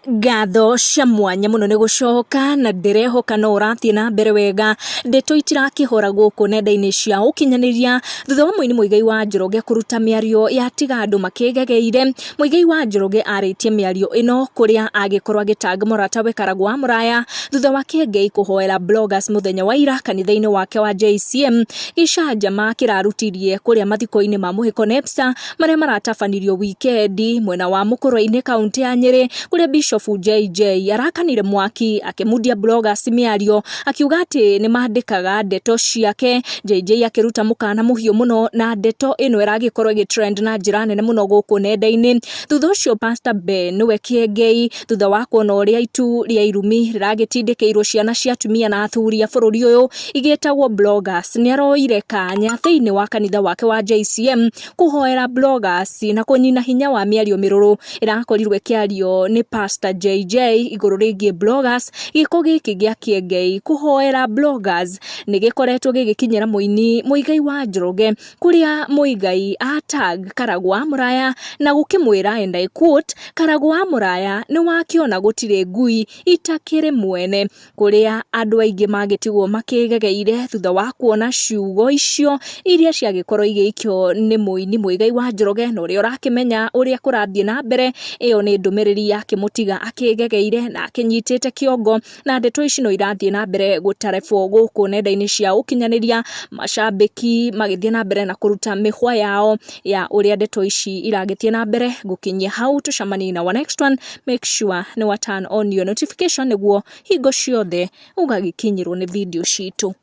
Ngatho cia mwanya mũno nĩ gũcoka na ndĩrehoka no ũrathiĩ na mbere wega. Ndeto itirakĩhora gũkũ nenda-inĩ cia ũkinyanĩria thutha wa mũini Muigai wa Njoroge kũruta mĩario yatiga andũ makĩgegeire. Muigai wa Njoroge arĩtie mĩario ĩno kũrĩa agĩkorwo agĩtanga mũratawe Karagũ wa Mũraya thutha wa Kĩengei kũhoera bloggers mũthenya wa ira kanitha-inĩ wake wa JCM. Gĩcanjama kĩrarutirie kũrĩa mathiko-inĩ ma Mũhĩko Nepsa marĩa maratabanirio wikendi mwena wa Mũkũrwe-inĩ kaũntĩ ya Nyĩrĩ kũrĩa Bishop JJ arakanire mwaki akĩmundia bloggers mĩario akiuga atĩ nĩmandĩkaga ndeto ciake. JJ akĩruta mũkana mũhiũ mũno na ndeto ĩno ĩragĩkorwo ĩgĩ trend na njĩra nene mũno gũkũ nenda-inĩ. Thutha ũcio Pastor Ben nĩwe Kĩengei thutha wa kuona ũrĩa itu rĩa irumi rĩragĩtindĩkĩirwo ciana cia atumia na athuri a bũrũri ũyũ igĩtagwo bloggers nĩaroire kanya thĩinĩ wa kanitha wake wa JCM kũhoera bloggers na kũnina hinya wa mĩario mĩrũrũ ĩrakorirwo ĩkĩario nĩ Pastor JJ igũrũ rĩgiĩ bloggers. Gĩko gĩkĩ gĩa Kĩengei kũhoera bloggers nĩ gĩkoretwo gĩgĩkinyĩra mũini Muigai wa Njoroge kũrĩa Muigai a tag Karagũ wa Mũraya na gũkĩmwĩra and I quote, Karagũ wa Mũraya nĩ wakĩona gũtirĩ ngui itakĩrĩ mwene. Kũrĩa andũ aingĩ magĩtigwo makĩgegeire thutha wa kuona ciugo icio iria ciagĩkorwo igĩikio nĩ mũini Muigai wa Njoroge na ũrĩa ũrakĩmenya ũrĩa kũrathiĩ na mbere. Ĩyo nĩ ndũmĩrĩri yakĩmũtiga akĩgegeire na akĩnyitĩte kĩongo na ndeto ici no irathiĩ na mbere gũtarebwo gũkũ nenda-inĩ cia ũkinyanĩria, macambĩki magĩthiĩ na mbere na kũruta mĩhwa yao ya ũrĩa ndeto ici iragĩthiĩ na mbere. Gũkinyia hau tũcemanie na our next one, make sure nĩ wa turn on your notification nĩguo hingo ciothe ũgagĩkinyĩrwo nĩ video citũ.